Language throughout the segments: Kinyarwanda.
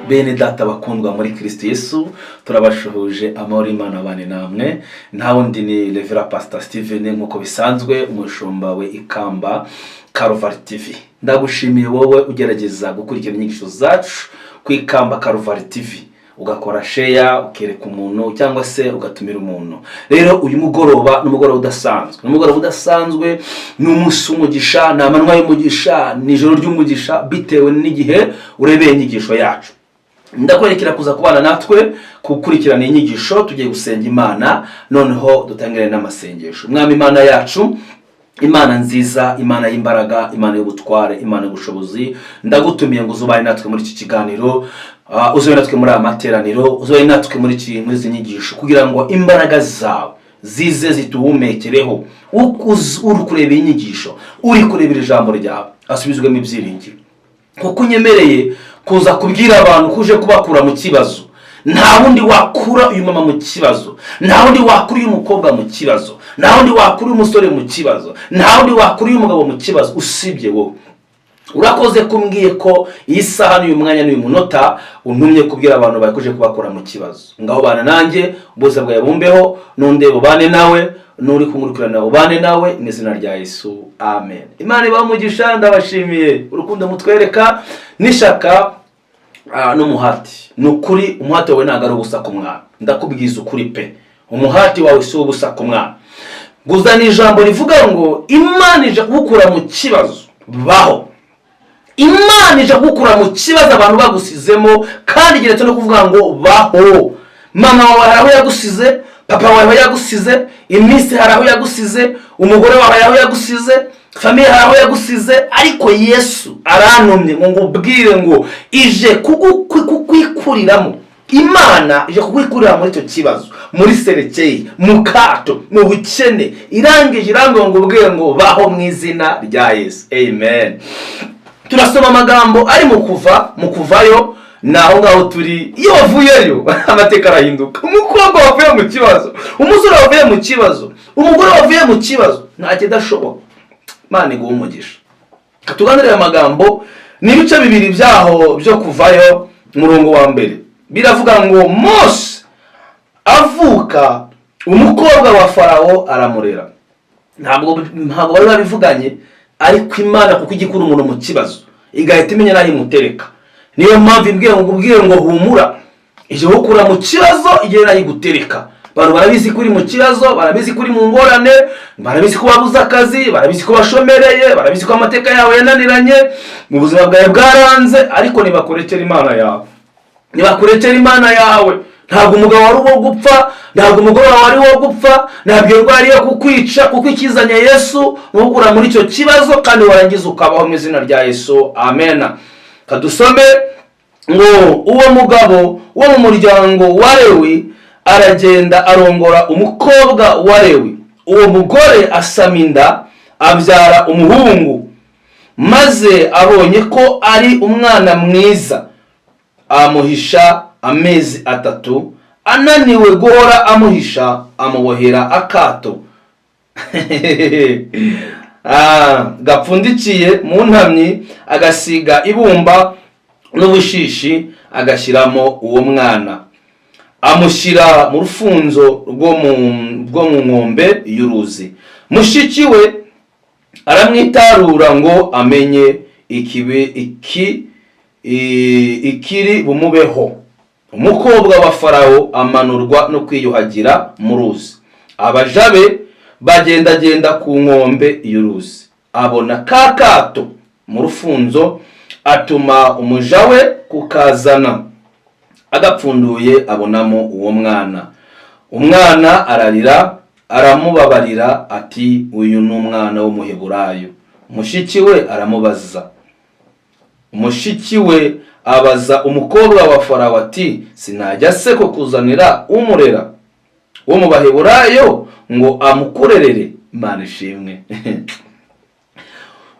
Bene data bakundwa muri Kristo Yesu, turabashuhuje. Amahoro y'Imana abane namwe. Nta wundi ni Reverend Pastor Steven, nk'uko bisanzwe, umushumba we Ikamba Calvary TV. Ndagushimiye wowe ugerageza gukurikira inyigisho zacu ku Ikamba Calvary TV, ugakora share, ukereka umuntu cyangwa se ugatumira umuntu. Rero uyu mugoroba ni umugoroba udasanzwe, ni umugoroba udasanzwe, ni umunsi w'umugisha, ni amanywa y'umugisha, ni ijoro ry'umugisha, bitewe n'igihe urebeye inyigisho yacu. Ndakwerekera kuza kubana natwe gukurikirana inyigisho. Tugiye gusenga Imana, noneho dutangire n'amasengesho. Mwami Imana yacu, Imana nziza, Imana y'imbaraga, Imana y'ubutware, Imana y'ubushobozi, ndagutumiye ngo uzubane natwe muri iki kiganiro, uzube natwe muri aya materaniro, uzube natwe muri izi nyigisho, kugira ngo imbaraga zawe zize zituhumekereho. Uri kureba iyi nyigisho, uri kurebera ijambo ryawe, asubizwemo ibyiringiro, kuko unyemereye kuza kubwira abantu ko uje kubakura mu kibazo. Nta wundi wakura uyu mama mu kibazo, nta wundi wakura uyu mukobwa mu kibazo, nta wundi wakura uyu musore mu kibazo, nta wundi wakura uyu mugabo mu kibazo usibye wowe. Urakoze kumbwiye ko iyi saha n'uyu mwanya n'uyu munota untumye kubwira abantu bakuje kubakura mu kibazo. Ngaho bana nanjye, ubuzima bwawe bumbeho, n'undi bubane nawe, n'uri kunkurikirana ubane nawe, mu izina rya Yesu, amen. Imana ibahe umugisha. Ndabashimiye urukundo mutwereka n'ishaka n'umuhati. Ni ukuri, umuhati wawe ntabwo ari ubusa ku mwana. Ndakubwiza ukuri pe, umuhati wawe si ubusa ku mwana. Guzana ijambo rivuga ngo Imana ije kugukura mu kibazo. Baho, Imana ije kugukura mu kibazo abantu bagusizemo, kandi igeretse no kuvuga ngo baho. Mama wawe hari aho yagusize, papa wawe aho yagusize, iminsi hari aho yagusize, umugore wawe hari aho yagusize, famille hari aho yagusize, ariko Yesu arantumye ngo ngubwire ngo ije kukwikuriramo. Imana ije kukwikurira muri icyo kibazo, muri serekeye, mu kato, mu bukene. Irangije irambwira ngo ubwire ngo baho mu izina rya Yesu, amen. Turasoma amagambo ari mu Kuva, mu Kuvayo ni aho ngaho turi. Iyo wavuyeyo amateka arahinduka. Umukobwa wavuye mu kibazo, umusore wavuye mu kibazo, umugore wavuye mu kibazo, nta kidashoboka. Imana iguha umugisha. Tuganire aya magambo, ni ibice bibiri byaho byo Kuvayo. Umurongo wa mbere biravuga ngo: "Mose avuka, umukobwa wa Farawo aramurera." Ntabwo bari babivuganye, ariko Imana kuko ijya ikura umuntu mu kibazo igahita imenya n'aho imutereka. Niyo mpamvu imbwiye ngo ubwire ngo humura, ije gukura mu kibazo, igera n'aho igutereka. Abantu barabizi ko uri mu kibazo, barabizi ko uri mu ngorane, barabizi ko wabuze akazi, barabizi ko washomereye, barabizi ko amateka yawe yananiranye, mu buzima bwawe bwaranze, ariko nibakurekera Imana yawe, nibakurekera Imana yawe. Ntabwo umugabo wari uwo gupfa, ntabwo umugore wawe wari uwo gupfa, ntabwo iyo ndwara yo kukwica, kuko ikizanye Yesu ntukura muri icyo kibazo, kandi warangiza ukabaho mu izina rya Yesu, amena. Kadusome ngo: "Uwo mugabo wo mu muryango wa Lewi aragenda arongora umukobwa wa Lewi. Uwo mugore asama inda, abyara umuhungu. Maze abonye ko ari umwana mwiza, amuhisha amezi 3. Ananiwe guhora amuhisha, amubohera akato gapfundikiye mu ntamyi, agasiga ibumba n'ubushishi, agashyiramo uwo mwana, amushyira mu rufunzo rwo mu nkombe y'uruzi. Mushiki we aramwitarura ngo amenye ikibi iki ikiri bumubeho. Umukobwa wa Farawo amanurwa no kwiyuhagira mu ruzi. Abaja be bagendagenda ku nkombe y'uruzi. Abona ka kato mu rufunzo, atuma umuja we kukazana. Agapfunduye abonamo uwo mwana. Umwana ararira. Aramubabarira ati: 'Uyu ni umwana w'Umuheburayo.' Mushiki we aramubaza, mushiki we abaza umukobwa wa Farawo ati: 'Sinajya se kukuzanira umurera wo mu Baheburayo ngo amukurerere?' Imana ishimwe.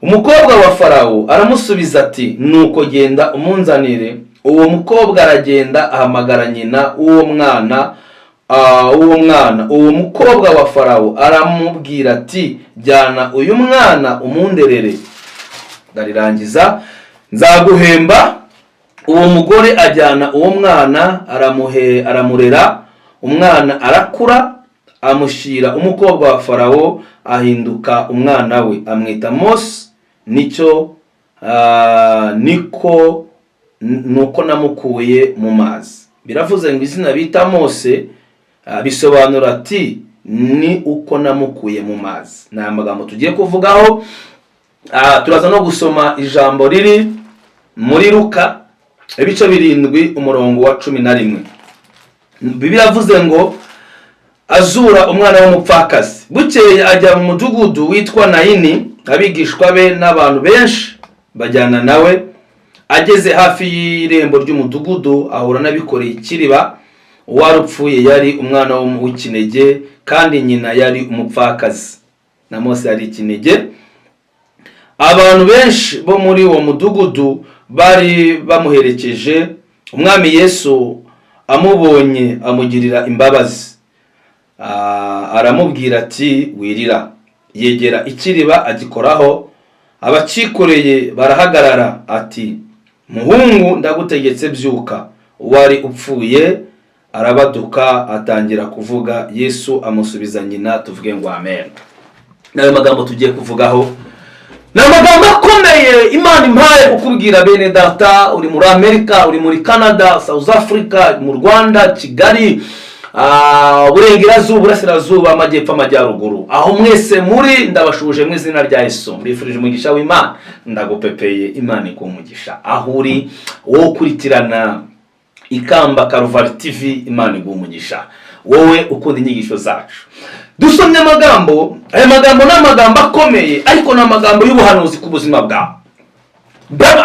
Umukobwa wa Farawo aramusubiza ati: 'Nuko genda umunzanire.' Uwo mukobwa aragenda, ahamagara nyina w'uwo mwana. Uwo mukobwa wa Farawo aramubwira ati: 'Jyana uyu mwana umunderere, ndarirangiza nzaguhemba Uwo mugore ajyana uwo mwana, aramurera. Umwana arakura, amushyira umukobwa wa Farawo, ahinduka umwana we, amwita Mose. Nicyo niko nuko namukuye mu mazi. Biravuze ngo izina bita Mose bisobanura ati ni uko namukuye mu mazi. Ni amagambo tugiye kuvugaho. Turaza no gusoma ijambo riri muri Luka ibice 7, umurongo wa 11. Bibiliya yavuze ngo azura umwana w'umupfakazi. Bukeye ajya mu mudugudu witwa Nayini, abigishwa be n'abantu benshi bajyana nawe. Ageze hafi y'irembo ry'umudugudu, ahura n'abikoreye ikiriba. Uwari upfuye yari umwana w'ikinege, kandi nyina yari umupfakazi. Na Mose yari ikinege. Abantu benshi bo muri uwo mudugudu bari bamuherekeje. Umwami Yesu amubonye amugirira imbabazi, aramubwira ati: "Wirira." Yegera ikiriba, agikoraho, abakikoreye barahagarara. Ati: "Muhungu, ndagutegetse, byuka." Uwari upfuye arabaduka, atangira kuvuga. Yesu amusubiza nyina. Tuvuge ngo amen. N'ayo magambo tugiye kuvugaho ni amagambo akomeye Imana impaye kukubwira. Bene data, uri muri Amerika, uri muri Canada, South Africa, mu Rwanda, Kigali, Burengerazuba, Burasirazuba, Amajyepfo, Amajyaruguru, aho mwese muri, ndabashuhuje mu izina rya Yesu. Mbifurije umugisha w'Imana, ndagupepeye. Imana iguhe umugisha aho uri, wowe ukurikirana Ikamba Karuvari TV. Imana iguhe umugisha wowe ukunda inyigisho zacu. Dusomye amagambo. Aya magambo ni amagambo akomeye, ariko ni amagambo y'ubuhanuzi ku buzima bwawe.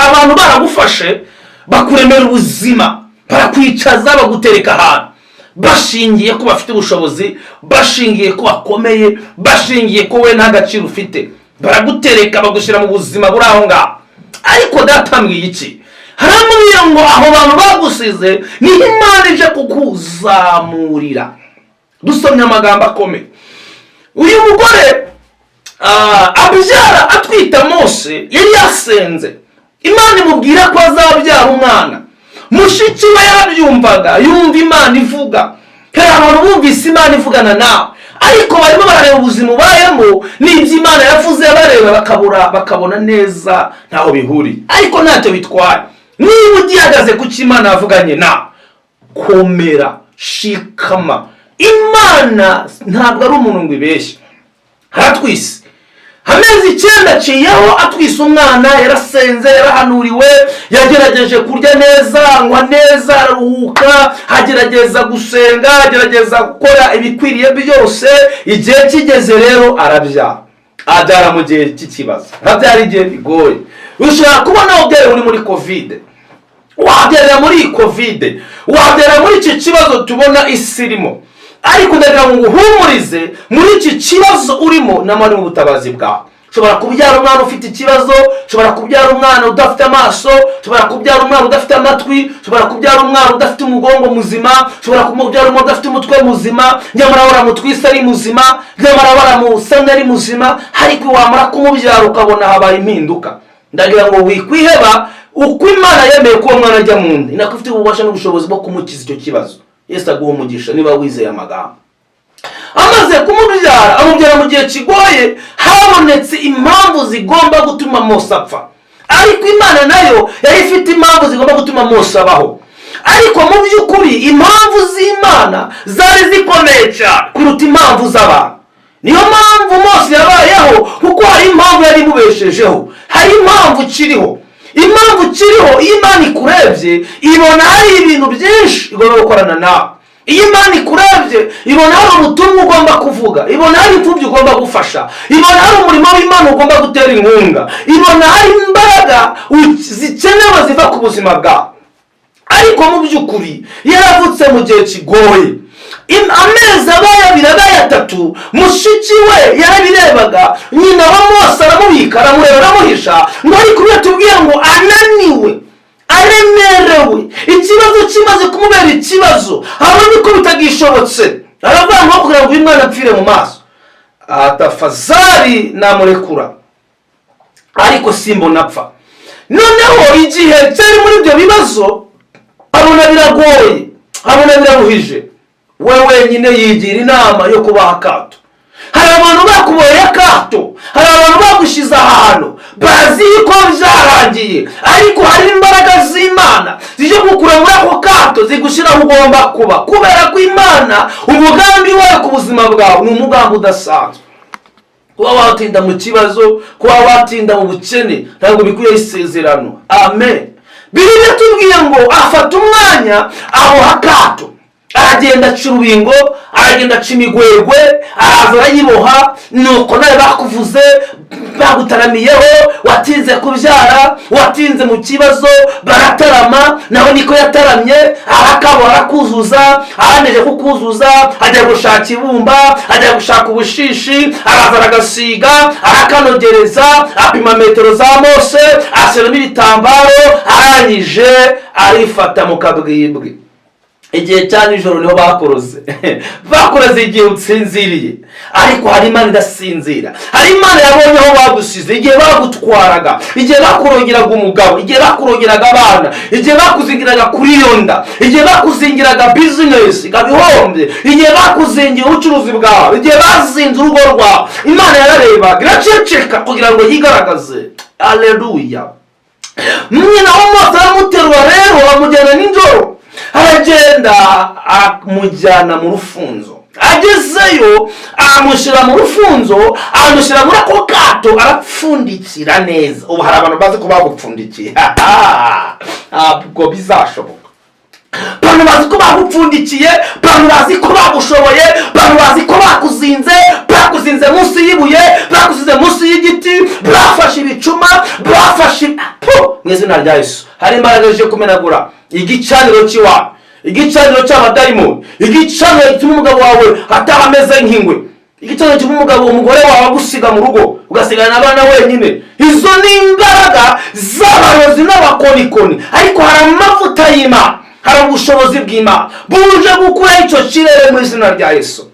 Abantu baragufashe, bakuremera ubuzima, barakwicaza, bagutereka ahantu bashingiye ko bafite ubushobozi, bashingiye ko bakomeye, bashingiye ko we nta gaciro ufite. Baragutereka, bagushyira mu buzima buri aho ngaho. Ariko data ambwiye iki? Haramubwira ngo aho bantu bagusize niho Imana ije kukuzamurira. Dusomye amagambo akomeye. Uyu mugore abyara, atwita Mose, yari yasenze, Imana imubwira ko azabyara umwana. Mushiki we yarabyumvaga, yumva Imana ivuga. Hari abantu bumvise Imana ivugana nawe, ariko barimo barareba ubuzima ubayemo n'ibyo Imana yavuze, bareba bakabura, bakabona neza ntaho bihuriye. Ariko ntacyo bitwaye niba ugihagaze ku cyo Imana yavuganye nawe. Komera, shikama. Imana ntabwo ari umuntu ngo ibeshye. Haratwise, amezi 9 aciyeho atwise umwana. Yarasenze, yarahanuriwe, yagerageje kurya neza, anywa neza, araruhuka, agerageza gusenga, agerageza gukora ibikwiriye byose. Igihe kigeze rero arabyara. Abyara mu gihe cy'ikibazo, abyara igihe bigoye. Ushobora kubona ubyara uri muri COVID, wabyarira muri iyi COVID, wabyarira muri iki kibazo tubona isi irimo. Ariko ndagira ngo nguhumurize, muri iki kibazo urimo namwe mu butabazi bwawe. Ushobora kubyara umwana ufite ikibazo, ushobora kubyara umwana udafite amaso, ushobora kubyara umwana udafite amatwi, ushobora kubyara umwana udafite umugongo muzima, ushobora kubyara umwana udafite umutwe muzima, nyamara waramutwise ari muzima, nyamara waramusamye ari muzima. Ariko wamara kumubyara ukabona habaye impinduka. Ndagira ngo wikwiheba. Uko Imana yemeye ko uwo mwana ajya mu nda, ni nako ifite ububasha n'ubushobozi bwo kumukiza icyo kibazo. Yesu aguha umugisha niba wizeye amagambo. Amaze kumubyara, amubyara mu gihe kigoye. Habonetse impamvu zigomba gutuma Mose apfa, ariko Imana nayo yari ifite impamvu zigomba gutuma Mose abaho. Ariko mu by'ukuri impamvu z'Imana zari zikomeye cyane kuruta impamvu z'abantu. Niyo mpamvu Mose yabayeho, kuko hari impamvu yari imubeshejeho, hari impamvu ikiriho. Impamvu ikiriho, iyo Imana ikurebye ibona hari ibintu byinshi igomba gukorana nawe. Iyo Imana ikurebye ibona hari ubutumwa ugomba kuvuga, ibona hari imfubyi ugomba gufasha, ibona hari umurimo w'Imana ugomba gutera inkunga, ibona hari imbaraga zikenewe ziva ku buzima bwawe. Ariko mu by'ukuri yaravutse mu gihe kigoye. Amezi abaye 2, abaye 3, mushiki we yarabirebaga. Nyina wa Mose aramubika, aramureba, aramuhisha. Ngo ariko iyo tubwiye ngo ananiwe, aremerewe, ikibazo kimaze kumubera ikibazo, abonye ko bitagishobotse, aravuga ngo kugira ngo uyu mwana apfire mu maso, atafazari namurekura, ariko simbona apfa. Noneho igihe cyari muri ibyo bibazo, abona biragoye, abona biraruhije, we wenyine yigira inama yo kubaha akato. Hari abantu bakuboheye akato, hari abantu bagushyize ahantu bazi ko byarangiye, ariko hari imbaraga z'Imana zijya gukura muri ako kato, zigushyira aho ugomba kuba, kubera ko Imana umugambi wayo ku buzima bwawe ni umugambi udasanzwe. Kuba watinda mu kibazo, kuba watinda mu bukene, ntabwo bikuyeho isezerano. Amen. Bibiliya tubwiye ngo afata umwanya aboha akato, aragenda aca urubingo, aragenda aca imigwegwe, araza arayiboha. Nuko nawe bakuvuze, bagutaramiyeho, watinze kubyara, watinze mu kibazo, baratarama. Nawe niko yataramye, arakaboha, arakuzuza. Arangije kukuzuza, ajya gushaka ibumba, ajya gushaka ubushishi, araza aragasiga, arakanogereza, apima metero za Mose, ashyiramo ibitambaro, arangije arifata mu kabwibwi. Igihe cya nijoro niho bakoroze, bakoroze igihe utsinziriye. Ariko hari Imana idasinzira, hari Imana yabonye aho bagusize, igihe bagutwaraga, igihe bakurongeraga umugabo, igihe bakurongeraga abana, igihe bakuzingiraga kuri iyo nda, igihe bakuzingiraga business ikaba ihombye, igihe bakuzingiye ubucuruzi bwawe, igihe bazinze urugo rwawe. Imana yararebaga iraceceka kugira ngo yigaragaze. Aleluya. Nyina wa Mose aramuterura rero, amujyana nijoro, aragenda amujyana mu rufunzo. Agezeyo amushyira mu rufunzo, amushyira muri ako kato, arapfundikira neza. Ubu hari abantu bazi ko bagupfundikiye, ntabwo bizashoboka. Abantu bazi ko bagupfundikiye, abantu bazi ko bagushoboye, abantu bazi ko bakuzinze, bakuzinze munsi y'ibuye, bakuzinze munsi y'igiti, bafashe ibicuma, bafashe mu izina rya Yesu. Hari imbaraga zije kumenagura igicaniro cy'iwawe, igicaniro cy'abadayimoni, igicaniro gituma umugabo wawe ataha ameze nk'ingwe, igicaniro gituma umugabo, umugore wawe agusiga mu rugo, ugasigana abana wenyine. Izo ni imbaraga z'abarozi n'abakonikoni, ariko hari amavuta y'Imana, hari ubushobozi bw'Imana buje gukuraho icyo kirere mu izina rya Yesu.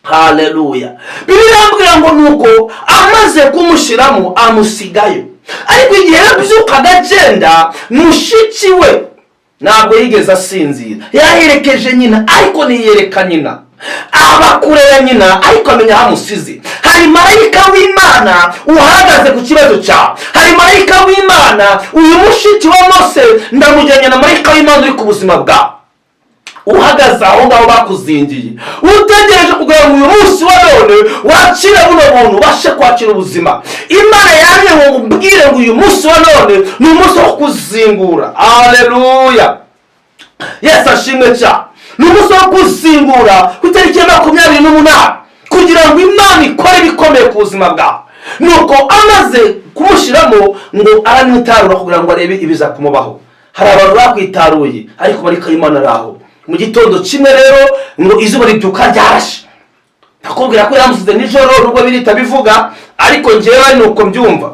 Haleluya. Bibiliya irambwira ngo nuko amaze kumushyiramo amusigayo, ariko igihe yabyukaga agenda, mushiki we ntabwo yigeze asinzira, yaherekeje nyina, ariko ntiyereka nyina, aba kure ya nyina, ariko amenya aho amusize. Hari marayika w'Imana uhagaze ku kibazo cyawe, hari marayika w'Imana. Uyu mushiki wa Mose ndamujyanye na marayika w'Imana uri ku buzima bwawe, uhagaze aho ngaho bakuzingiye, utegereje kugira ngo uyu munsi wa none wakire buno buntu, ubashe kwakira ubuzima. Imana yaje ngo umbwire ngo uyu munsi wa none ni umunsi wo kuzingura. Aleluya, Yesu ashimwe cyane. Ni umunsi wo kuzingura ku itariki ya 28, kugira ngo Imana ikore ibikomeye ku buzima bwawe. Nuko amaze kumushyiramo, ngo aramwitarura kugira ngo arebe ibiza kumubaho. Hari abantu bakwitaruye, ariko marayika y'Imana ari aho. Mu gitondo kimwe rero, ngo izuba ribyuka ryarashe. Ndakubwira ko yamusize nijoro, nubwo birita bivuga, ariko njyewe ni uko mbyumva.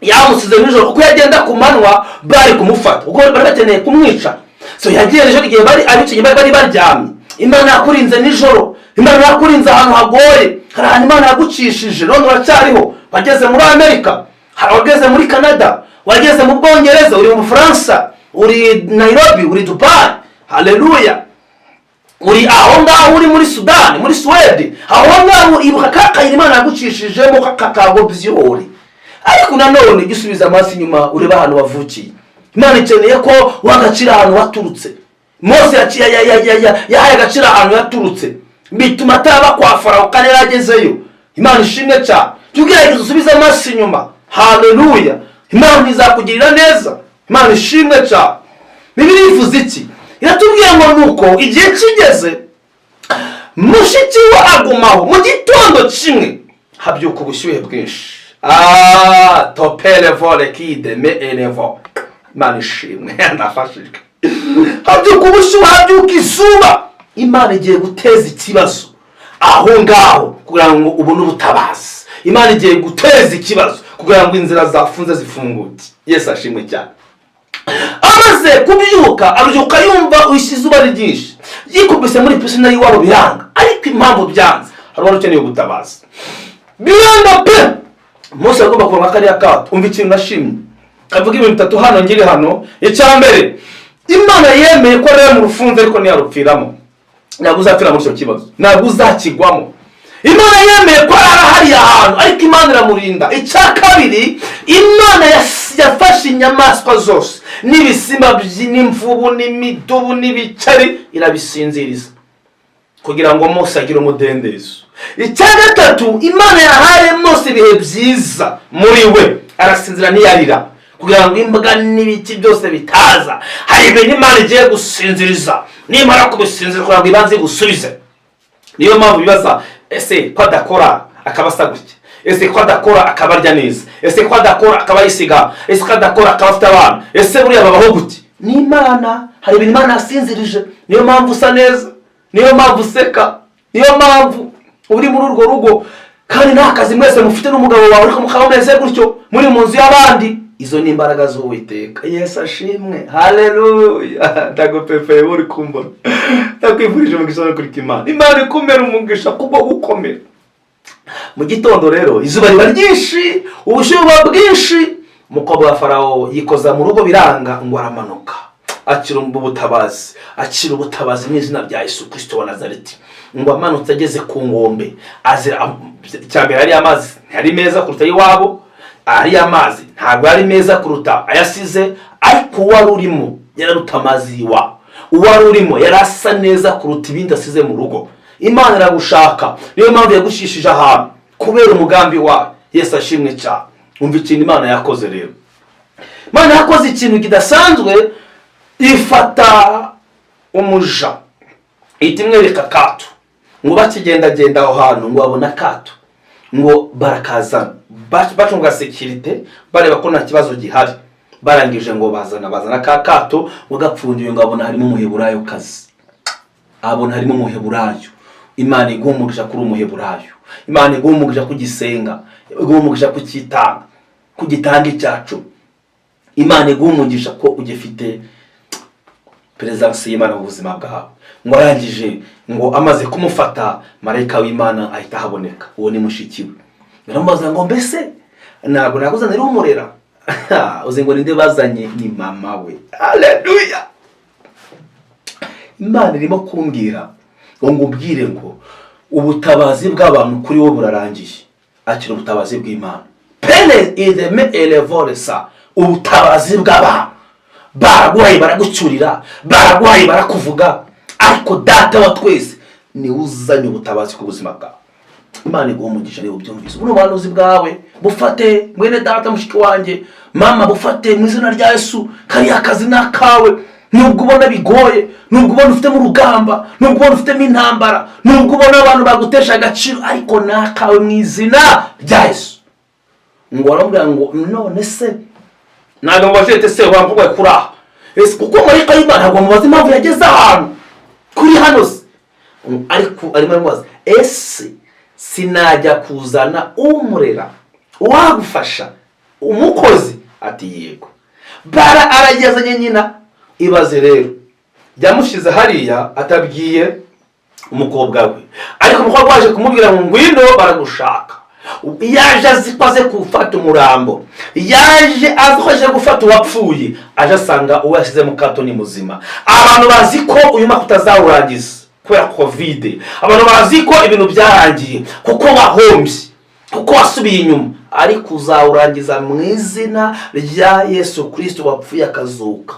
Yamusize nijoro kuko yagenda ku manywa bari kumufata, kuko bari bakeneye kumwica. So yagiye nijoro igihe bari abicanyi bari baryamye. Imana yakurinze nijoro, Imana yakurinze ahantu hagoye. Hari ahantu Imana yagucishije none uracyariho, wageze muri Amerika, hari wageze muri Canada, wageze mu Bwongereza, uri mu Bufaransa, uri Nairobi, uri Dubai. Haleluya. Uri aho ngaho, uri muri Sudani, muri Suwede, aho ngaho. Ibuka ka kayira Imana yagucishijemo kakagobyori. Ariko nanone jya usubiza amaso inyuma, urebe ahantu wavukiye. Imana ikeneye ko uha agaciro ahantu waturutse. Mose yahaye agaciro ahantu yaturutse, bituma ataba kwa Farawo kandi yaragezeyo. Imana ishimwe cyane. Tugerageze usubize amaso inyuma. Haleluya. Imana izakugirira neza. Imana ishimwe cyane. Bibiliya ivuze iki? Iratubwiye ngo nuko igihe kigeze, mushiki we agumaho. Mu gitondo kimwe habyuka ubushyuhe bwinshi. Topere vore kide me erevo. Imana ishimwe, ndafashijwe. Habyuka ubushyuhe, habyuka izuba. Imana igiye guteza ikibazo aho ngaho kugira ngo ubone ubutabazi. Imana igiye guteza ikibazo kugira ngo inzira zafunze zifunguke. Yesu ashimwe cyane. Amaze kubyuka, abyuka yumva izuba ari ryinshi, yikubise muri pisine y'iwabo biranga. Ariko impamvu byanze, hari uwari ukeneye ubutabazi, biranga pe. Mose agomba kuva kariya kato. Umva ikintu nashimye. Kavuga ibintu bitatu hano ngiri hano. Icya mbere, Imana yemeye ko rero mu rufunzo, ariko ntiyarupfiramo. Ntabwo uzapfira muri icyo kibazo, ntabwo uzakigwamo. Imana yemeye ko arara hariya hantu, ariko Imana iramurinda. Icya kabiri, Imana yafashe inyamaswa zose n'ibisimba n'imvubu n'imidubu n'ibikeri, irabisinziriza kugira ngo Mose agire umudendezo. Icya gatatu, Imana yahaye Mose ibihe byiza muri we, arasinzira ntiyarira, kugira ngo imbwa n'ibiki byose bitaza. Hari ibintu Imana igiye gusinziriza, nimara kubisinziriza kugira ngo ibanze igusubize. Niyo mpamvu bibaza: ese ko adakora akaba asa gutya? Ese ko adakora akaba arya neza? Ese ko adakora akaba yisiga? Ese ko adakora akaba afite abana? Ese buriya babaho gute? Ni Imana. Hari ibintu Imana yasinzirije. Niyo mpamvu usa neza, niyo mpamvu useka, niyo mpamvu uri muri urwo rugo kandi nta kazi mwese mufite n'umugabo wawe, ariko mukaba mumeze gutyo muri mu nzu y'abandi. Izo ni imbaraga z'Uwiteka. Yesu ashimwe, haleluya! Ndagupepeye uri kumbona, ndakwifurije umugisha no kurika Imana. Imana ikumera umugisha kubwo gukomera. Mu gitondo rero izuba riba ryinshi, ubushyuhe buba bwinshi. Umukobwa wa Farawo yikoza mu rugo biranga, ngo aramanuka akira ubutabazi, akira ubutabazi mu izina rya Yesu Kirisito wa Nazareti. Ngo amanutse ageze ku nkombe, azira icya mbere, ariya amazi ntiyari meza kuruta ay'iwabo, ariya mazi ntabwo yari meza kuruta ayasize, ariko uwari urimo yararuta amazi y'iwabo. Uwari urimo yari asa neza kuruta ibindi asize mu rugo. Imana iragushaka, niyo mpamvu yagushishije ahantu kubera umugambi wayo. Yesu ashimwe cyane. Umva ikintu Imana yakoze rero. Imana yakoze ikintu kidasanzwe, ifata umuja ihita imwereka akato. Ngo bakigendagenda aho hantu, ngo babone akato, ngo barakazana, bacunga sécurité, bareba ko nta kibazo gihari. Barangije ngo bazana ka kato, ngo gapfundiye, ngo abona harimo Umuheburayo kazi, abona harimo Umuheburayo. Imana iguha umugisha kuri Umuheburayo. Imana iguha umugisha kugisenga, iguha umugisha kucyitanga, kugitanga icyacu. Imana iguha umugisha ko ugifite présence y'Imana mu buzima bwawe. Ngo arangije, ngo amaze kumufata, marayika w'Imana ahita ahaboneka. Uwo ni mushiki we. Baramubaza ngo: "Mbese ntabwo nakuzanira umurera?" Uzi ngo ninde bazanye? Ni mama we. Haleluya! Imana irimo kumbwira ngo ngubwire ngo ubutabazi bw'abantu kuri wo burarangiye, akira ubutabazi bw'Imana. Pene ideme elevoresa. Ubutabazi bw'abantu baraguhaye, baragucyurira, baraguhaye, barakuvuga, ariko Data wa twese niwe uzanye ubutabazi ku buzima bwawe. Imana iguha umugisha niba ubyumvise. Buno buhanuzi bwawe bufate, mwene data, mushiki wanjye, mama, bufate mu izina rya Yesu. Kariya kazi ni akawe. Nubwo ubona bigoye, nubwo ubona ufitemo urugamba, nubwo ubona ufitemo intambara, nubwo ubona abantu bagutesha agaciro, ariko ni akawe mu izina rya Yesu. Ngo baramubwira ngo: "None se ntabwo mubajete se wamvuga kuri aha?" Ese kuko marayika w'Imana ntabwo mubaza impamvu yageze ahantu kuri hano se, ariko arimo aramubaza: "Ese sinajya kuzana umurera uwagufasha, umukozi?" Ati: "Yego." Bara aragezanye nyina. Ibaze rero, yamushyize hariya atabwiye umukobwa we, ariko umukobwa waje kumubwira ngo: "Ngwino, baragushaka." Yaje azi ko aze gufata umurambo, yaje azi ko aje gufata uwapfuye, aje asanga uwo yashyize mu kato ni muzima. Abantu bazi ko uyu mwaka utazawurangiza kubera COVID, abantu bazi ko ibintu byarangiye kuko wahombye, kuko wasubiye inyuma, ariko uzawurangiza mu izina rya Yesu Kirisito wapfuye akazuka.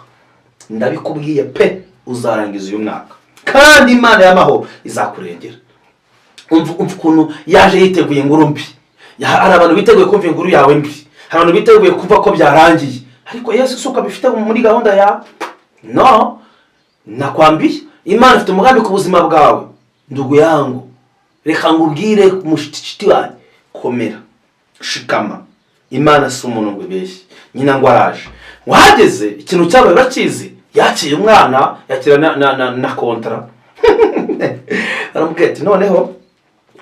Ndabikubwiye pe, uzarangiza uyu mwaka kandi Imana y'amahoro izakurengera. Umva ukuntu yaje yiteguye inkuru mbi. Hari abantu biteguye kumva inkuru yawe mbi, hari abantu biteguye kumva ko byarangiye, ariko Yesu si uko abifite muri gahunda yawe. No nakwambiye, Imana ifite umugambi ku buzima bwawe. Ndugu yangu, reka ngubwire, mushiti wanjye, komera, shikama. Imana si umuntu ngo ibeshye. Nyina ngo araje, wahageze, ikintu cyabaye urakizi. Yakiriye umwana, yakira na contrat. Aramubwira ati: "Noneho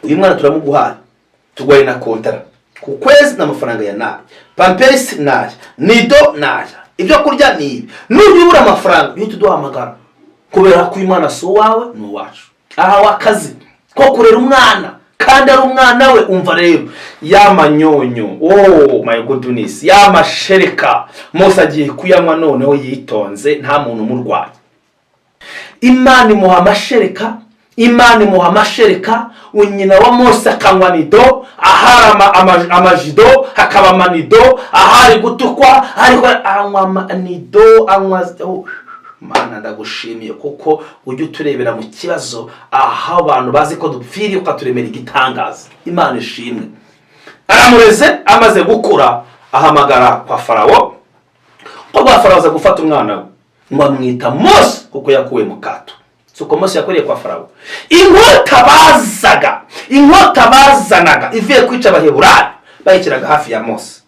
uyu mwana turamuguhaye, tuguhaye na contrat ku kwezi n'amafaranga ya nabi, Pampers naya, Nido naya, ibyo kurya ni ibi. Nujya ubura amafaranga uhita uduhamagara, kubera ko uyu mwana si uwawe, ni uwacu." Ahawe akazi ko kurera umwana kandi Kandi ari umwana we. Umva rero ya manyonyo, oh my goodness, ya mashereka Mose agiye kuyanywa noneho yitonze, nta muntu umurwaye. Imana imuha amashereka, Imana imuha amashereka. Nyina wa Mose akanywa nido, ahari amajido hakaba amanido, ahari gutukwa ariko anywa nido, anywa. Oh, Mana, ndagushimiye kuko ujya uturebera mu kibazo aho abantu bazi ko dupfiriye, ukaturemera igitangaza. Imana ishimwe. Aramureze, amaze gukura ahamagara kwa Farawo, ko kwa Farawo aza gufata umwana we ngo amwita Mose kuko yakuwe mu kato. Si uko Mose yakoreye kwa Farawo? Inkota bazaga, inkota bazanaga ivuye kwica Abaheburayo, bayishyiraga hafi ya Mose.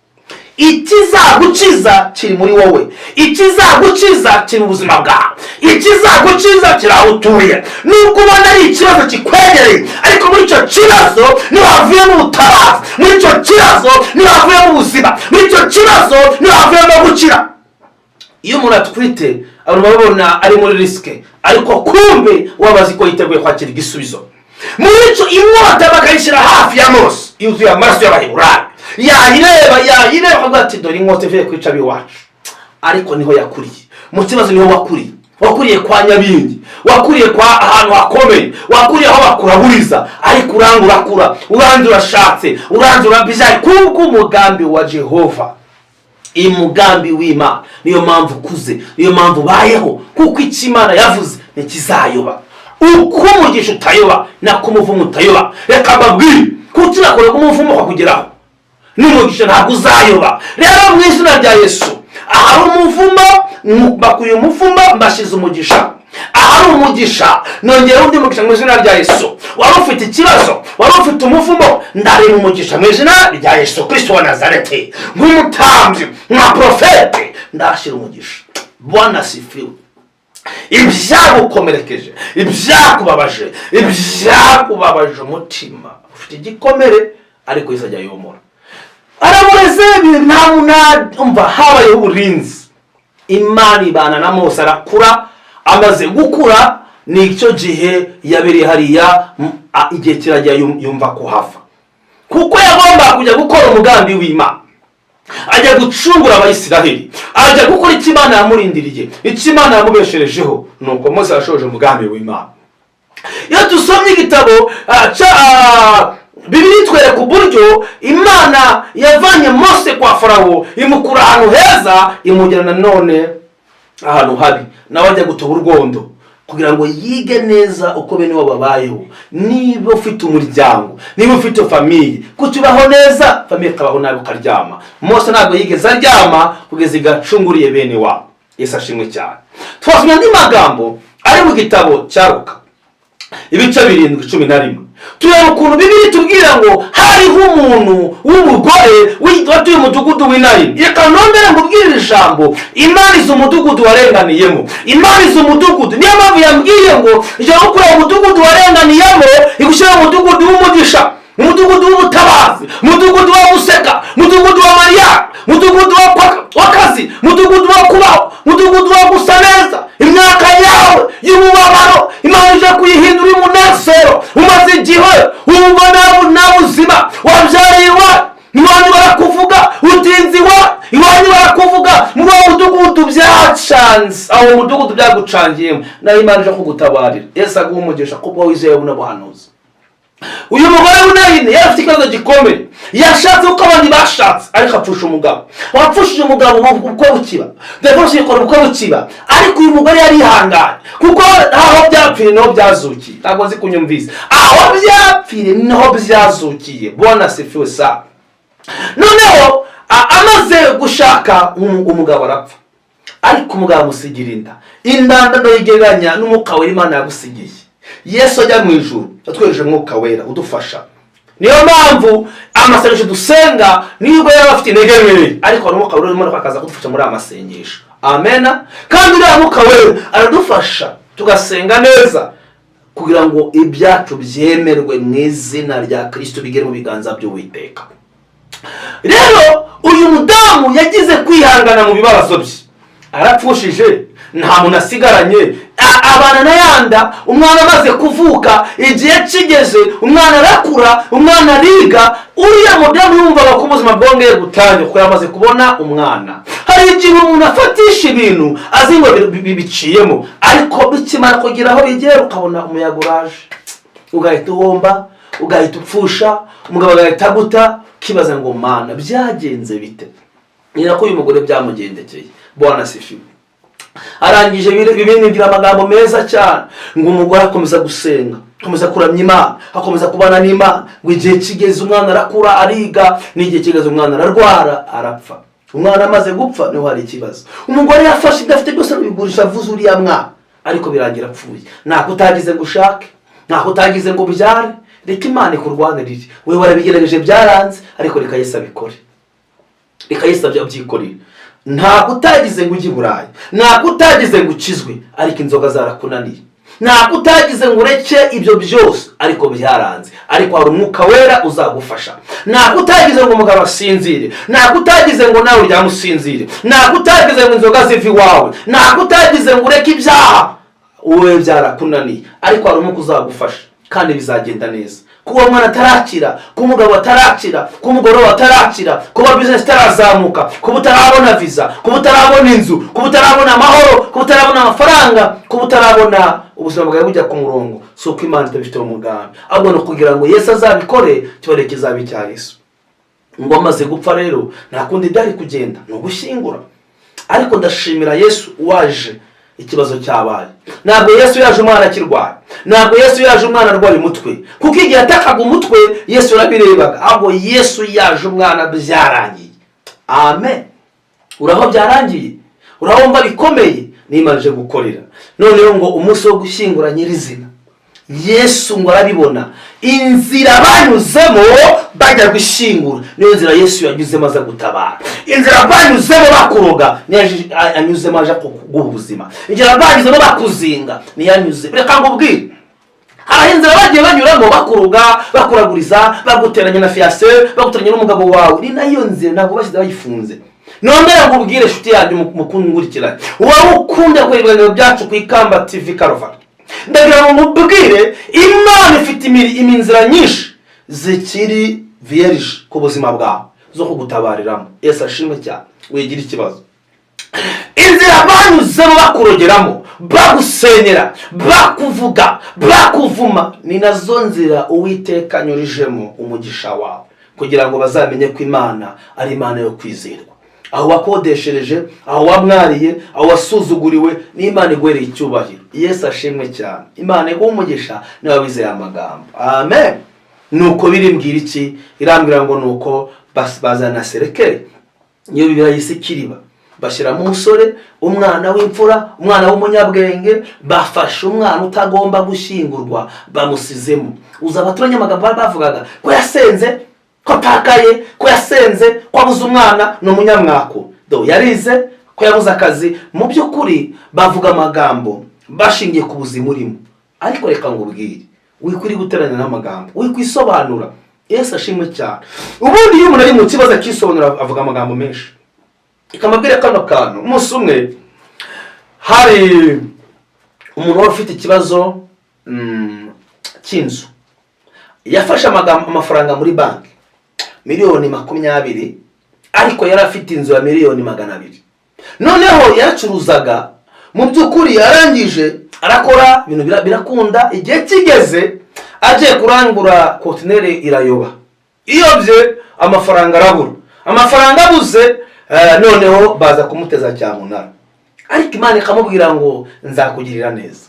Ikizagukiza kiri muri wowe, ikizagukiza kiri mu buzima bwawe, ikizagukiza kiri aho utuye. Nubwo ubona ari ikibazo kikwegereye, ariko muri icyo kibazo niho havuyemo ubutabazi, muri icyo kibazo niho havuyemo ubuzima, muri icyo kibazo niho havuyemo gukira. Iyo umuntu atwite, abantu babona ari muri risque, ariko kumbe waba azi ko yiteguye kwakira igisubizo. Muri icyo, inkota bakayishyira hafi ya Mose yuzuye amaraso y'Abaheburayo. Yayireba, yayireba akavuga ati: "Dore inkota ivuye kwica ab'iwacu." Ariko niho yakuriye, mu kibazo niho wakuriye. Wakuriye kwa nyabingi, wakuriye kwa ahantu hakomeye, wakuriye aho bakuraburiza, ariko uranga urakura, uranze urashatse, uranze urabyaye kubw'umugambi wa Jehova, umugambi w'Imana. Niyo mpamvu ukuze, niyo mpamvu ubayeho, kuko icyo Imana yavuze ntikizayoba. Uko umugisha utayoba, nako umuvumo utayoba. Reka mbabwire, kuko unakora ko umuvumo ukakugeraho, n'umugisha ntabwo uzayoba. Rero mu izina rya Yesu, ahari umuvumo bakuye umuvumo, mbashize umugisha. Ahari umugisha nongera undi mugisha mu izina rya Yesu. Wari ufite ikibazo, wari ufite umuvumo, ndarema umugisha mu izina rya Yesu Kristo wa Nazareti. Nk'umutambyi, nka porofete, ndashyira umugisha. Bwana asifiwe. Ibyagukomerekeje, ibyakubabaje, ibyakubabaje umutima, ufite igikomere, ariko Yesu ajya yomora. Aramureze, nta umva habayeho uburinzi. Imana ibana na Mose, arakura. Amaze gukura, nicyo gihe yabereye hariya. Igihe kiragera yumva kuhava, kuko yagomba kujya gukora umugambi w'Imana, ajya gucungura Abayisiraheli, ajya gukora icyo Imana yamurindiriye, icyo Imana yamubesherejeho. Nuko Mose yashoje umugambi w'Imana. Iyo dusomye igitabo cya Bibiliya, itwereka uburyo Imana yavanye Mose kwa Farawo, imukura ahantu heza, imugera nanone ahantu habi, nawe ajya gutoba urwondo kugira ngo yige neza uko bene wabo babayeho. Niba ufite umuryango, niba ufite famille, kutubaho neza, famille ikabaho nabi, ukaryama. Mose ntabwo yigeze aryama kugeza igacunguriye bene wabo. Yesu ashimwe cyane. Twasomye andi magambo ari mu gitabo cya Luka, ibice 7, 11. Tureba ukuntu Bibiliya itubwira ngo hariho umuntu w'umugore watuye umudugudu w'Inayini. Reka nongere nkubwire iri jambo: Imana izi umudugudu warenganiyemo, Imana izi umudugudu. Niyo mpamvu yambwiye ngo ijya gukura umudugudu warenganiyemo, igushyira mu mudugudu w'umugisha, umudugudu w'ubutabazi, umudugudu wo guseka, umudugudu wa mariya, umudugudu w'akazi, umudugudu wo kubaho, umudugudu wo gusa neza. Imyaka yawe y'umubabaro Imana ije kuyihindura umunezero. Umaze igihe wumva nta buzima, wabyariye iwanyu, iwanyu barakuvuga, utinze iwanyu, iwanyu barakuvuga. Muri uwo mudugudu byacanze, aho mudugudu byagucangiyemo, nayo Imana ije kugutabarira. Yesu aguha umugisha kubwo wizeye buno buhanuzi. Uyu mugore w'Inayini yari afite ikibazo gikomeye. Yashatse kuko abandi bashatse, ariko apfusha umugabo. Wapfushije umugabo, ubukwe bukiba, divorce ikora, ubukwe bukiba. Ariko uyu mugore yarihanganye, kuko aho byapfiriye niho byazukiye. Ntabwo nzi kunyumvise. Aho byapfiriye niho byazukiye. Bwana asifiwe sana. Noneho amaze gushaka, umugabo arapfa, ariko umugabo amusigira inda. Inda ndayigereranya n'Umwuka Wera Imana yagusigiye. Yesu ajya mu ijuru yatwereje Umwuka Wera udufasha. Niyo mpamvu amasengesho dusenga, nibwo yaba afite intege nkeya, ariko hari Umwuka Wera urimo akaza kudufasha muri aya masengesho. Amena. Kandi uriya Mwuka Wera aradufasha tugasenga neza kugira ngo ibyacu byemerwe mu izina rya Kirisito, bigere mu biganza by'Uwiteka. Rero uyu mudamu yagize kwihangana mu bibazo bye. Arapfushije, Nta muntu asigaranye. Abana na yanda. Umwana amaze kuvuka, igihe kigeze umwana arakura, umwana ariga. Uriya mudamu yumvaga ko ubuzima bwongeye gutangira kuko yamaze kubona umwana. Hari igihe umuntu afatisha ibintu azi ngo biciyemo, ariko bikimara kugira aho bigera ukabona umuyaga uraje, ugahita uhomba, ugahita upfusha, umugabo agahita aguta, ukibaza ngo: "Mana, byagenze bite?" Ni nako uyu mugore byamugendekeye. Bwana asifiwe. Arangije, bibinibwira amagambo meza cyane ngo umugore akomeza gusenga, akomeza kuramya Imana, akomeza kubana n'Imana. Ngo igihe kigeze umwana arakura, ariga, n'igihe kigeze umwana ararwara, arapfa. Umwana amaze gupfa niho hari ikibazo. Umugore yafashe ibyo afite byose arabigurisha, avuze uriya mwana, ariko birangira apfuye. Ntako utagize ngo ushake, ntako utagize ngo ubyare. Reka Imana ikurwanirire. Wowe warabigerageje byaranze, ariko reka Yesu abikore, reka Yesu abyikorere. Ntabwo utagize ngo ujye i Burayi, ntabwo utagize ngo ukizwe, ariko inzoga zarakunaniye. Ntabwo utagize ngo ureke ibyo byose, ariko byaranze. Ariko hari Umwuka Wera uzagufasha. Ntabwo utagize ngo umugabo asinzire, ntabwo utagize ngo nawe uryame usinzire, ntabwo utagize ngo inzoga zive iwawe, ntabwo utagize ngo ureke ibyaha, wowe byarakunaniye, ariko hari Umwuka uzagufasha kandi bizagenda neza. Kuba umwana atarakira, kuba umugabo atarakira, kuba umugore wawe atarakira, kuba business itarazamuka, kuba utarabona visa, kuba utarabona inzu, kuba utarabona amahoro, kuba utarabona amafaranga, kuba utarabona ubuzima bwawe bujya ku murongo, si uko Imana itabifite umugambi, ahubwo ni ukugira ngo Yesu azabikore, kibareke kizaba icya Yesu. Ngo amaze gupfa rero, nta kundi byari kugenda, ni ugushyingura. Ariko ndashimira Yesu waje ikibazo cyabaye. Ntabwo Yesu yaje umwana akirwaye, ntabwo Yesu yaje umwana arwaye umutwe, kuko igihe yatakaga umutwe Yesu yarabirebaga. Ahubwo Yesu yaje umwana byarangiye. Amen. Uraho byarangiye, urabumva bikomeye, n'Imana ije gukorera. Noneho ngo umunsi wo gushyingura nyirizina, Yesu ngo arabibona. Inzira banyuzemo bajya gushyingura niyo nzira Yesu yanyuzemo aza gutabara. Inzira banyuzemo bakuroga niyo anyuzemo aje kuguha ubuzima. Inzira banyuzemo bakuzinga niyo anyuze. Reka ngubwire, hari inzira bagiye banyuramo bakuroga, bakuraguriza, baguteranya na fiancé, baguteranya n'umugabo wawe. Ni nayo nzira, ntabwo bashyize bayifunze. Nongera ngo ubwire inshuti yanjye mukungurikirane, wowe ukunda kureba ibiganiro byacu ku Ikamba TV Karuvali, ndagira ngo mubwire: Imana ifite iminzira nyinshi zikiri vierge ku buzima bwawe zo kugutabariramo. Yesu ashimwe cyane. Wigira ikibazo, inzira banyuzemo bakurogeramo, bagusenyera, bakuvuga, bakuvuma, ni nazo nzira Uwiteka anyurijemo umugisha wawe, kugira ngo bazamenye ko Imana ari Imana yo kwizerwa. Aho wakodeshereje, aho wamwariye, aho wasuzuguriwe, n'Imana iguhereye icyubahiro. Yesu ashimwe cyane. Imana iguha umugisha niba wizeye amagambo. Amen. Nuko birimbwira iki? Irambwira ngo nuko bazana cercueil, niyo Bibiliya yise ikiriba, bashyiramo umusore, umwana w'imfura, umwana w'umunyabwenge. Bafashe umwana utagomba gushyingurwa, bamusizemo. Uzi abaturage amagambo bari bavugaga? Ko yasenze, ko atakaye, ko yasenze, ko abuze umwana, ni umunyamwako do, yarize, ko yabuze akazi. Mu by'ukuri bavuga amagambo bashingiye ku buzima urimo. Ariko reka ngo ubwire, wikwiriye guteranya n'amagambo, wikwisobanura. Yesu ashimwe cyane. Ubundi iyo umuntu ari mu kibazo akisobanura, avuga amagambo menshi. Ikamabwira kano kantu: umunsi umwe hari umuntu wari ufite ikibazo cy'inzu. Yafashe amafaranga muri banki, miliyoni 20, ariko yari afite inzu ya miliyoni 200. Noneho yaracuruzaga mu by'ukuri, yarangije arakora ibintu birakunda. Igihe kigeze agiye kurangura, kontineri irayoba. Iyobye, amafaranga arabura. Amafaranga abuze, noneho baza kumuteza cyamunara. Ariko Imana ikamubwira ngo: "Nzakugirira neza."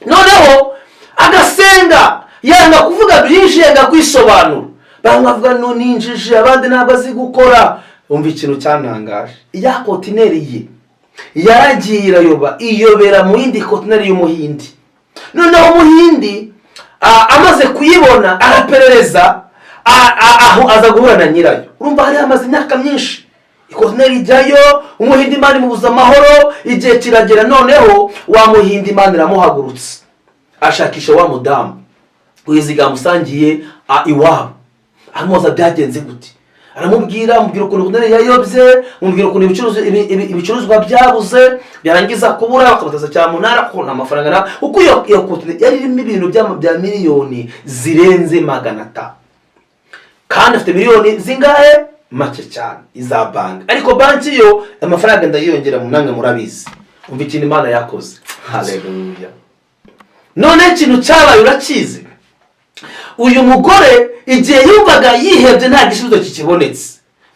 Noneho agasenga, yanga kuvuga byinshi, yanga kwisobanura. Bamwe bavuga ngo ni injiji, abandi ntabwo azi gukora. Umva ikintu cyantangaje: ya kontineri ye yaragiye irayoba, iyobera mu yindi kontineri y'Umuhindi. Noneho Umuhindi amaze kuyibona araperereza, aho aza guhura na nyirayo. Urumva hari hamaze imyaka myinshi, ikontineri ijyayo, Umuhindi Imana imubuza amahoro. Igihe kiragera, noneho wa Muhindi Imana iramuhagurutse, ashakisha wa mudamu wiziga amusangiye iwabo, amubaza byagenze gute. Aramubwira, amubwira ukuntu kontineri yayobye, amubwira ukuntu ibicuruzwa byabuze, byarangiza kubura bakabateza cyamunara kuko nta mafaranga na kuko iyo kontineri yari irimo ibintu bya miliyoni zirenze 500, kandi afite miliyoni zingahe? Make cyane iza banki, ariko banki yo amafaranga ndayiyongera mu namwe murabizi. Umva ikintu Imana yakoze, haleluya! None ikintu cyabaye urakizi. Uyu mugore igihe yumvaga yihebye, nta gisubizo kikibonetse,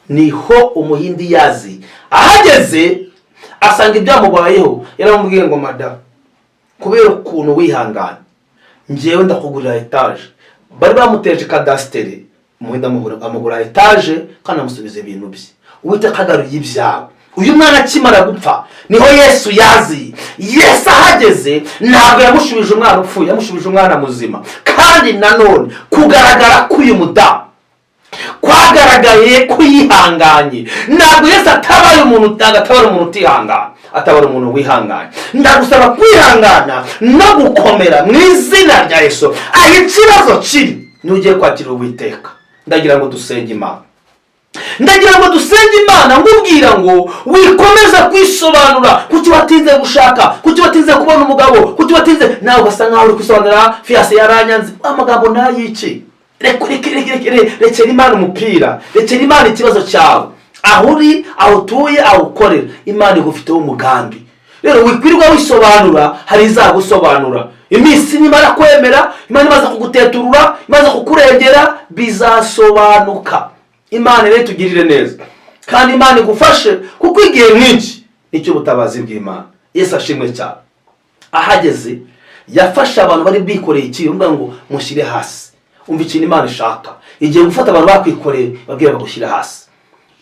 niho Umuhindi yazi. Ahageze asanga ibyamubayeho, yaramubwiye ngo: "Madamu, kubera ukuntu wihangana, ngewe ndakugurira etaje." Bari bamuteje kadasitere, Umuhindi amugura etaje kandi amusubiza ibintu bye. Uwiteka agaruye ibyawe. Uyu mwana akimara gupfa niho Yesu yaziye. Yesu ahageze ntabwo yamushubije umwana upfuye, yamushubije umwana muzima. Kandi nanone kugaragara k'uyu mudamu kwagaragaye ko yihanganye. Ntabwo Yesu atabaye umuntu, ntabwo atabara umuntu utihangana, atabara umuntu wihanganye. Ndagusaba kwihangana no gukomera mu izina rya Yesu. Aho ikibazo kiri nugiye kwakira Uwiteka. Ndagira ngo dusenge Imana, ndagira ngo dusenge Imana. Nkubwira ngo wikomeza kwisobanura. Kuki watinze gushaka? Kuki watinze kubona umugabo? Kuki watinze? Nawe ugasa nkaho uri kwisobanura: "Fiancé yaranyanze." Amagambo ntayiki. Reka, reka, reka, reka, rekera Imana umupira, rekera Imana ikibazo cyawe. Aho uri, aho utuye, aho ukorera, Imana igufiteho umugambi. Rero wikwirirwa wisobanura, hari izagusobanura. Iminsi nimara kwemera, Imana imaze kuguteturura, imaze kukurengera, bizasobanuka. Imana rero itugirire neza kandi Imana igufashe, kuko igihe nk'iki nicyo ubutabazi bw'Imana. Yesu ashimwe cyane. Ahageze yafashe abantu bari bikoreye ikintu, uvuga ngo mushyire hasi. Umva ikintu Imana ishaka: igiye gufata abantu bakwikoreye, babwira bagushyire hasi.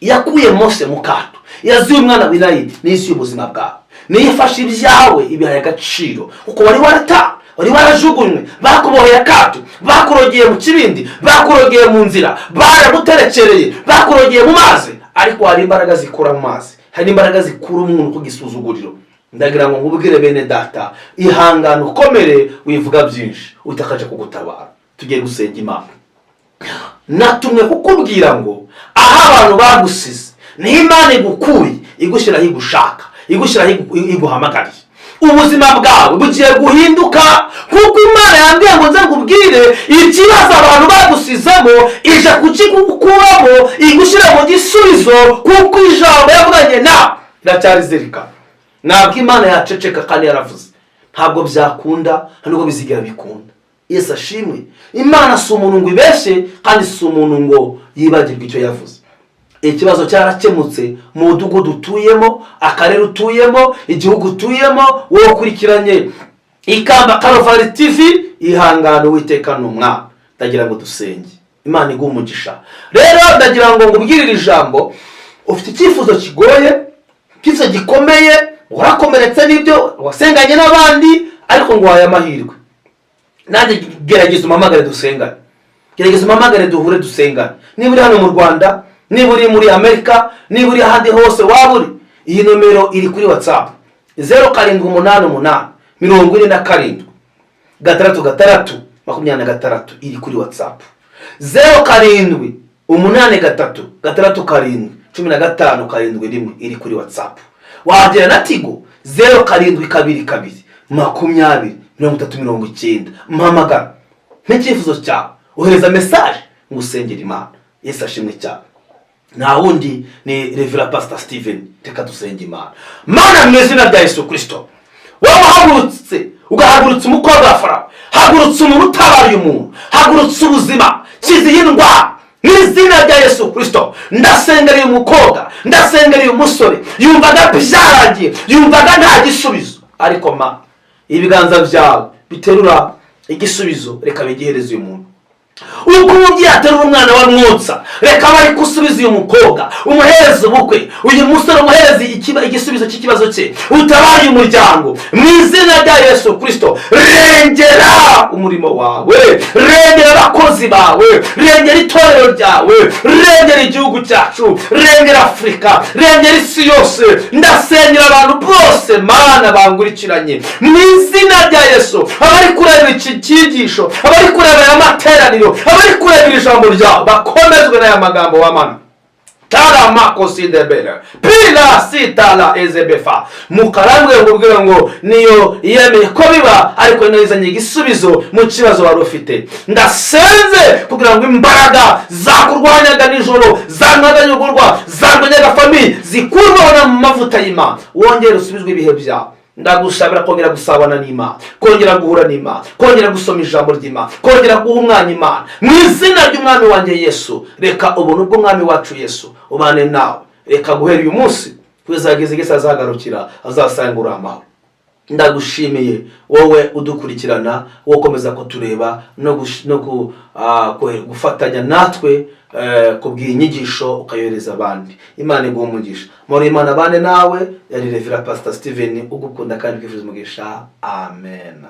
Yakuye Mose mu kato, yazuye umwana w'Inayidi n'isi y'ubuzima bwawe. Niyo ifashe ibyawe ibihaye agaciro, kuko wari warata, wari warajugunywe, bakuboheye akato, bakurogeye mu kibindi, bakurogeye mu nzira, baraguterekereye, bakurogeye mu mazi. Ariko hari imbaraga zikura mu mazi, hari imbaraga zikura umuntu ku gisuzuguriro. Ndagira ngo nkubwire, bene data, ihangane, ukomere, wivuga byinshi, utakaje kugutabara. Tugiye gusenga Imana. Natumwe kukubwira ngo aho abantu bagusize niho Imana igukuye, igushyiraho igushaka, igushyiraho iguhamagariye. Ubuzima bwawe bugiye guhinduka, kuko Imana yambwiye ngo nze nkubwire: ikibazo abantu bagusizemo, ije kukigukuramo, igushyira mu gisubizo, kuko ijambo yavuganye nawe iracyarizirikana. Ntabwo Imana yaceceka kandi yaravuze. Ntabwo byakunda, nta nubwo bizigera bikunda. Yesu ashimwe. Imana si umuntu ngo ibeshye, kandi si umuntu ngo yibagirwe icyo yavuze. Ikibazo cyarakemutse mu mudugudu utuyemo, akarere utuyemo, igihugu utuyemo. Wowe ukurikiranye Ikamba Karuvari TV, ihangane, Uwiteka ni umwami. Ndagira ngo dusenge, Imana iguhe umugisha. Rero ndagira ngo ngubwire iri jambo: ufite icyifuzo kigoye, icyifuzo gikomeye, warakomeretse n'ibyo wasenganye n'abandi, ariko ngo wahaye amahirwe. Nanjye gerageza umpamagare dusengane, gerageza umpamagare duhure dusengane. Niba uri hano mu Rwanda, niba uri muri Amerika, niba uri ahandi hose waba uri, iyi nomero iri kuri WhatsApp: 0788 47 66 26. Iri kuri WhatsApp: 0783 67 15 71. Iri kuri WhatsApp. Wagera na Tigo: 0722 20 30 90. Mpamagara nk'icyifuzo cyawe, ohereza message ngo usengere Imana. Yesu ashimwe cyane. Nta wundi ni Reverend Pastor Steven. Reka dusenge Imana. Mana, mu izina rya Yesu Kirisito, wowe uhagurutse, ugahagurutsa umukobwa wa Farawo, hagurutse umuntu utabariye umuntu, hagurutse ubuzima, kiza iyi ndwara mu izina rya Yesu Kirisito. Ndasengera uyu mukobwa, ndasengera uyu musore. Yumvaga byarangiye, yumvaga nta gisubizo, ariko ma ibiganza byawe biterura igisubizo, reka bigihereze uyu muntu. Uko umubyeyi aterura umwana wa mwonsa, reka bari gusubiza uyu mukobwa, umuhereze ubukwe, uyu musore umuhereze igisubizo cy'ikibazo cye. Utabaye umuryango mu izina rya Yesu Kirisito. Rengera umurimo wawe, rengera abakozi bawe, rengera itorero ryawe, rengera igihugu cyacu, rengera Afurika, rengera isi yose. Ndasengera abantu bose, Mana, bangurikiranye mu izina rya Yesu, abari kureba iki cyigisho, abari kureba aya materaniro, abari kureba iri jambo ryawe, bakomezwe n'aya magambo wa Mana. Taramakosidebele pila sitala ezebefa. Mukarambwe ngo ngo niyo yemeye ko biba, ariko niyo izanye igisubizo mu kibazo wari ufite. Ndasenze kugira ngo imbaraga zakurwanyaga nijoro, zarwanyaga, zarwanyaga famille, zikurwaho n'amavuta y'Imana, wongere usubizwe ibihe byawe. Ndagusabira kongera gusabana n'Imana, kongera guhura n'Imana, kongera gusoma ijambo ry'Imana, kongera guha umwanya Imana, mu izina ry'Umwami wanjye Yesu. Reka ubuntu bw'Umwami wacu Yesu ubane nawe. Reka guhera uyu munsi kuzageza igihe azagarukira, azasanga uri amahoro. Ndagushimiye wowe udukurikirana, wowe ukomeza kutureba no gufatanya natwe kubwira inyigisho ukayohereza abandi. Imana iguha umugisha muri Imana abane nawe. Yari Reverend Pastor Steven ugukunda kandi ukwifuza umugisha. Amen.